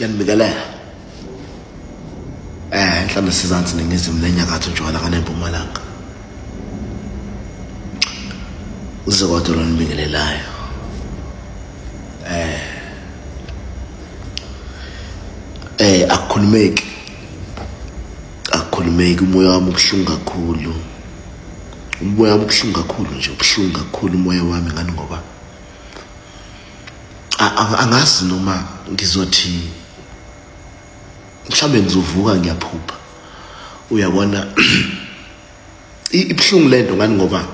Ngiyanibingelela. Mhlawumbe sizansi ningizimu nenyakatho ntshonalanga nempumalanga. UZikode lo nibingelelayo. Akukhulumeki. Akukhulumeki, umoya wami ubuhlungu kakhulu. Umoya wami ubuhlungu kakhulu nje, ubuhlungu kakhulu umoya wami ngani ngoba angazi noma ngizothi mhlambe ngizovuka ngiyaphupha. Uyabona ibuhlungu lento ngani ngoba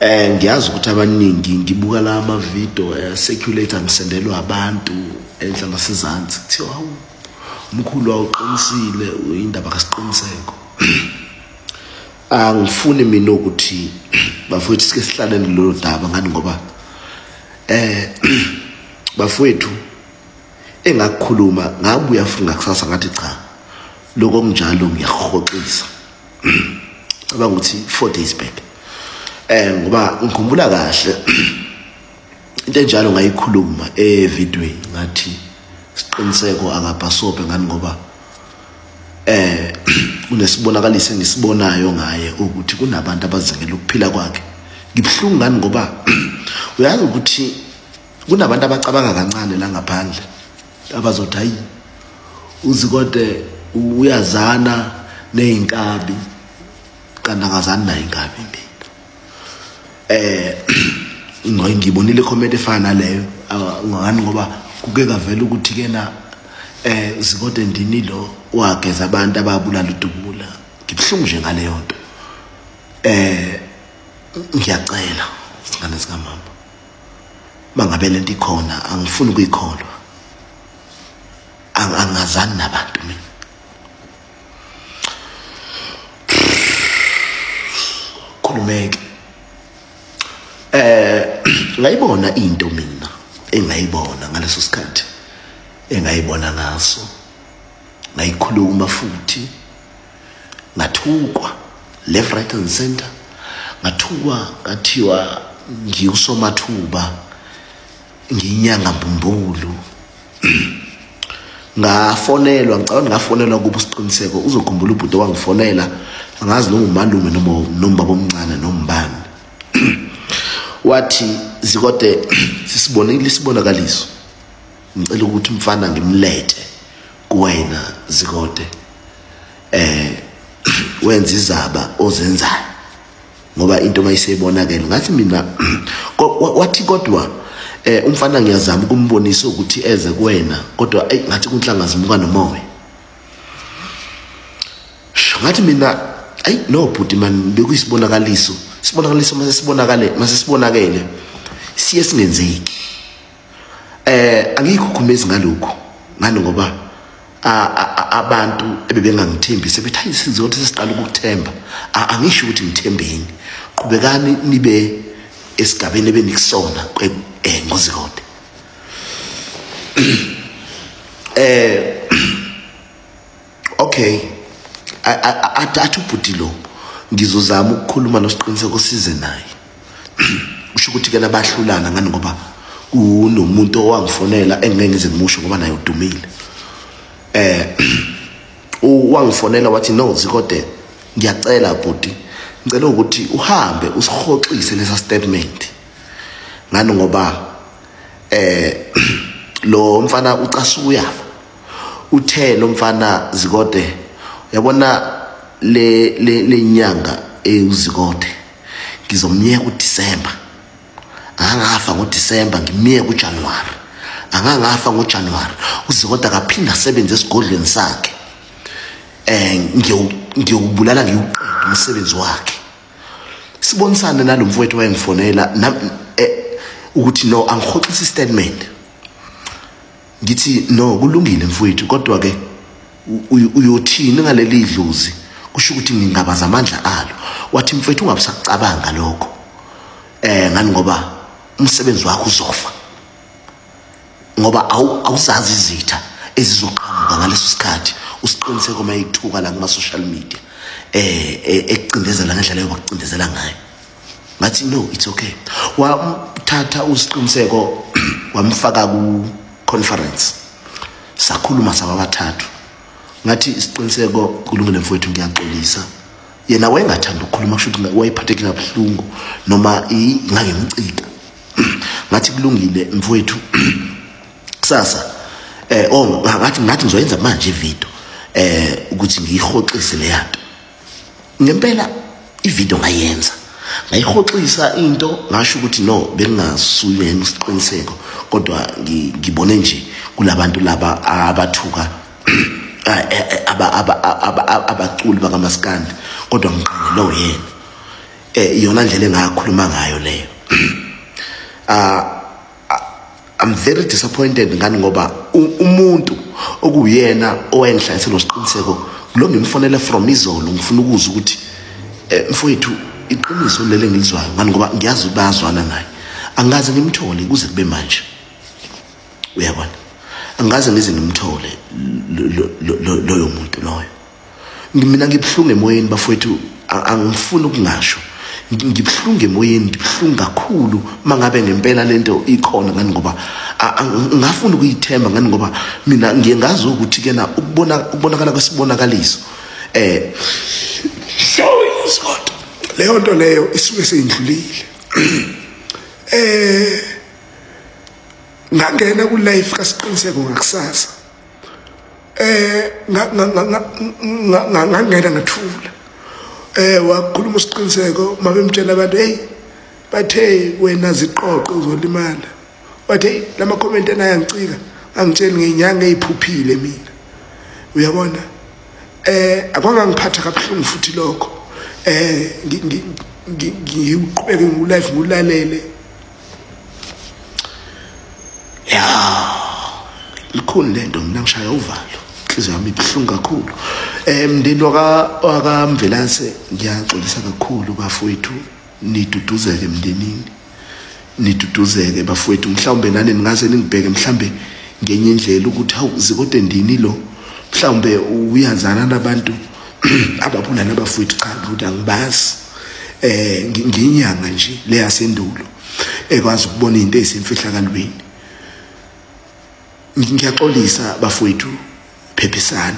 ngiyazi ukuthi abaningi ngibuka la ama video circulator ngisendelwa abantu enhla nasezantsi kuthiwa hawu umkhulu awuqinisile indaba kaSiqiniseko. Angifuni mina ukuthi bafowethu sike sihlaleni lolu daba ngani ngoba bafowethu engakukhuluma ngabuya futhi ngakusasa ngathi cha lokho kunjalo ngiyahoxisa. Cabanga ukuthi 4 days back ngoba ngikhumbula kahle into enjalo ngayikhuluma evidweni ngathi Siqiniseko akabhasope ngani ngoba kunesibonakaliso engisibonayo ngaye ukuthi kunabantu abazingela ukuphila kwakhe. Ngibuhlungu ngani ngoba uyazi ukuthi kunabantu abacabanga kancane la ngaphandle abazothi hayi uZikode uyazana nezinkabi kanti akazani nayo inkabi mina. Ngibonile comment efana naleyo ngani ngoba kuke kavela ukuthi kena Zikode ndini lo wageza abantu ababulala uDubula. Ngibuhlungu nje ngaleyo nto. Ngiyacela singane sikamama, mangabe lento ikhona angifuni ukuyikholwa. Angazani nabantu mina. Khulumeke. Ngayibona into mina engayibona ngaleso sikhathi engayibona ngaso, ngayikhuluma futhi ngathukwa left, right and center. Ngathukwa ngathiwa ngiwusomathuba, ngiyinyanga mbumbulu. Ngafonelwa, ngicabanga ngafonelwa kuba uSiqiniseko. Uzokhumbula ubhuti wangifonela, angazi noma umalume noma nombaba omncane nombani. Wathi Zikode sisibonile isibonakaliso, ngicela ukuthi umfana ngimlethe kuwena Zikode, wenza izaba ozenzayo ngoba into mayisebonakele. Ngathi mina wathi kodwa umfana ngiyazama ukumbonisa ukuthi eze kuwena kodwa ey ngathi kunhlanga zimuka nomoya. Ngathi mina ayi no bhuti man, bekuyisibonakaliso, isibonakaliso mase sibonakale mase sibonakele siye singenzeki. Angikhukhumezi ngalokho ngani ngoba abantu ebebengangithembi sebethi hayi sizothi sesiqala ukukuthemba. Angisho ukuthi ngithembeni, qhubekani nibe esigabeni ebenikusona ngoZikode. Okay, athi ubhuti lo ngizozama ukukhuluma noSiqiniseko size naye. Kusho ukuthi ke nabahlulana ngani ngoba kunomuntu owangifonela engeke ngize ngimusho ngoba naye udumile. Wangifonela wathi no Zikode ngiyacela bhuti, ngicela ukuthi uhambe usihoxise lesa statement ngani ngoba lo mfana ucasuyafa. Uthe lo mfana Zikode uyabona le le nyanga eUzikode ngizomyeka uDecember, angafa ngoDecember ngimyeka uJanuary, angangafa ngoJanuary uZikode akaphinda asebenze esigodlweni sakhe, ngiyobulala ngiwuqeda umsebenzi wakhe. Sibonisane nalo mfowethu wayengifonela ukuthi no angihoxisa istatement. Ngithi no kulungile mfowethu, kodwa ke uyothini ngaleli idlozi kusho ukuthi ngingabaza amandla alo. Wathi mfowethu ungabusakucabanga lokho ngani ngoba umsebenzi wakho uzofa ngoba awuzazi izitha ezizoqhamuka ngaleso sikhathi. uSiqiniseko mayithuka la kuma social media ekucindezela ngendlela yokucindezela ngayo. Ngathi no it's okay. Wamthatha uSiqiniseko wamfaka ku conference. Sakhuluma sababathathu. Ngathi isiqiniseko kulungile mfowethu, ngiyaxolisa. Yena wayengathanda ukukhuluma, kusho ukuthi wayephatheke kabuhlungu noma ngangimcika. Ngathi kulungile mfowethu, kusasa ngathi ngizoyenza manje ivideo ukuthi ngiyihoxise le yanto. Ngempela ivideo ngayenza, ngayihoxisa into, ngasho ukuthi no, bengingasuye isiqiniseko, kodwa ngibone nje kulabantu laba abathuka abaculi bakaMaskandi, kodwa ngiqale lo yena. Iyona ndlela engakhuluma ngayo leyo. I'm very disappointed ngani ngoba umuntu okuyena owayengihlalise nosiqiniseko lo ngimfonele from izolo, ngifuna ukuzwa ukuthi mfowethu iqiniso lele ngilizwayo ngani ngoba ngiyazi bayazwana naye. Angaze ngimthole kuze kube manje, uyabona, angaze ngize ngimthole loyo muntu loyo. Mina ngibuhlungu emoyeni bafowethu, angifuni ukungasho, ngibuhlungu emoyeni, ngibuhlungu kakhulu mangabe ngempela lento ikhona ngani ngoba ngafuna ukuyithemba ngani ngoba mina ngiye ngazi ukuthi kena ukubonakala kwesibonakaliso Scott leyo nto leyo isuke seyindlulile. Ngangena ku life kaSiqiniseko ngakusasa, ngangena ngathula. Wakhuluma uSiqiniseko, mabemtshela abantu, hey, bathe wena ziqoqo uzolimala, bathe lama comment anayangicika, angitsheli ngenyanga eziphuphile mina, uyabona. Akwangangiphatha kabuhlungu futhi lokho. Ngiqhubeke ngu life ngulalele. Ya, likhulu lento, mina ngishaya uvalo, inhliziyo yami ibuhlungu kakhulu. Mndeni wakaMvelase, ngiyaxolisa kakhulu bafowethu, niduduzeke emndenini, niduduzeke bafowethu. Mhlawumbe nani ningaze ningibheke mhlambe ngenye indlela ukuthi hawu zikode ndini lo, mhlawumbe uyazana nabantu ababulala abafowethu. Cha, ukuthi angibazi, ngiyinyanga nje leyasendulo ekwazi ukubona into ezisemfihlakalweni. Ngiyaxolisa bafowethu, phephisani,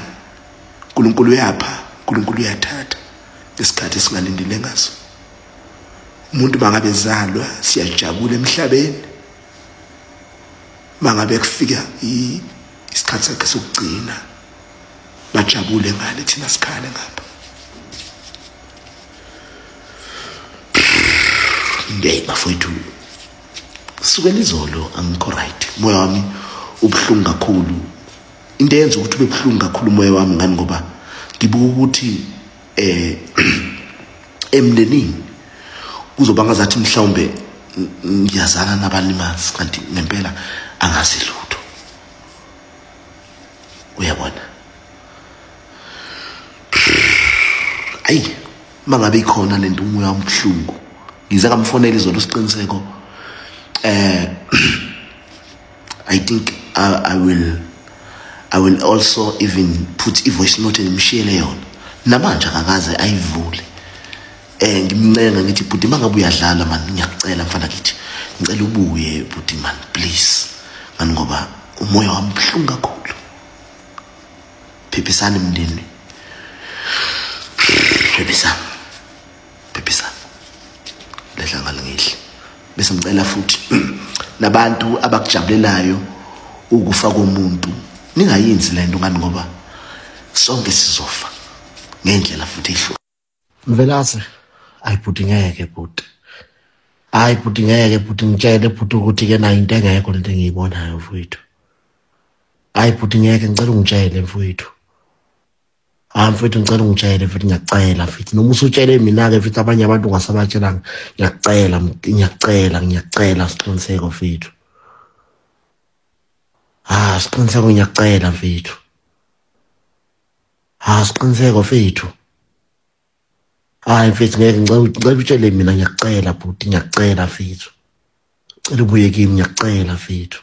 uNkulunkulu uyapha, uNkulunkulu uyathatha ngesikhathi esingalindile ngaso. Umuntu mangabe ezalwa siyajabula emhlabeni, mangabe kufika isikhathi sakhe sokugcina bajabule ngale, thina sikhale ngapha. Ngeke bafowethu, sukela izolo angikho right, moya wami ubuhlungu kakhulu. Into eyenza ukuthi ube buhlungu kakhulu umoya wami ngani ngoba ngibuka ukuthi emndenini kuzoba ngazathi mhlawumbe ngiyazana nabalimazi, kanti ngempela angazi lutho, uyabona. Ayi, mangabe ikhona lento umoya wami ubuhlungu. Ngize ngamfonela izolo Siqiniseko. I think I will also even put i voice note ngimshiyele yona. Namanje akakaze ayivule. Ngimncenga ngithi bhuti mangabe uyadlala man, ngiyakucela mfana kithi, ngicela ubuye bhuti man, please, ngani ngoba umoya wami ubuhlungu kakhulu. Phephisani mndeni, phephisani, phephisani, lehla ngalingihle. Bese ngicela futhi nabantu abakujabulelayo ukufa komuntu, ningayenzi lento ngani ngoba sonke sizofa ngendlela futhi ehluka. Mvelase, ayi bhuti ngeke bhuti, ayi bhuti ngeke bhuti, ngitshele bhuti ukuthi ke nayo into engekho lento engiyibonayo mfowethu. Ayi bhuti ngeke, ngicela ungitshele mfowethu. Hayi mfowethu, ngicela ungitshele futhi, ngiyacela futhi, noma usutshele mina-ke futhi abanye abantu ungasabatshelanga, ngiyacela, ngiyacela, ngiyacela Siqiniseko mfethu. Ah, Siqiniseko ngiyacela mfethu. Ah, Siqiniseko mfethu. Hayi mfethu ngeke, ngicela utshele mina, ngiyacela bhuti, ngiyacela mfethu. Ngicela ubuye kimi, ngiyacela mfethu.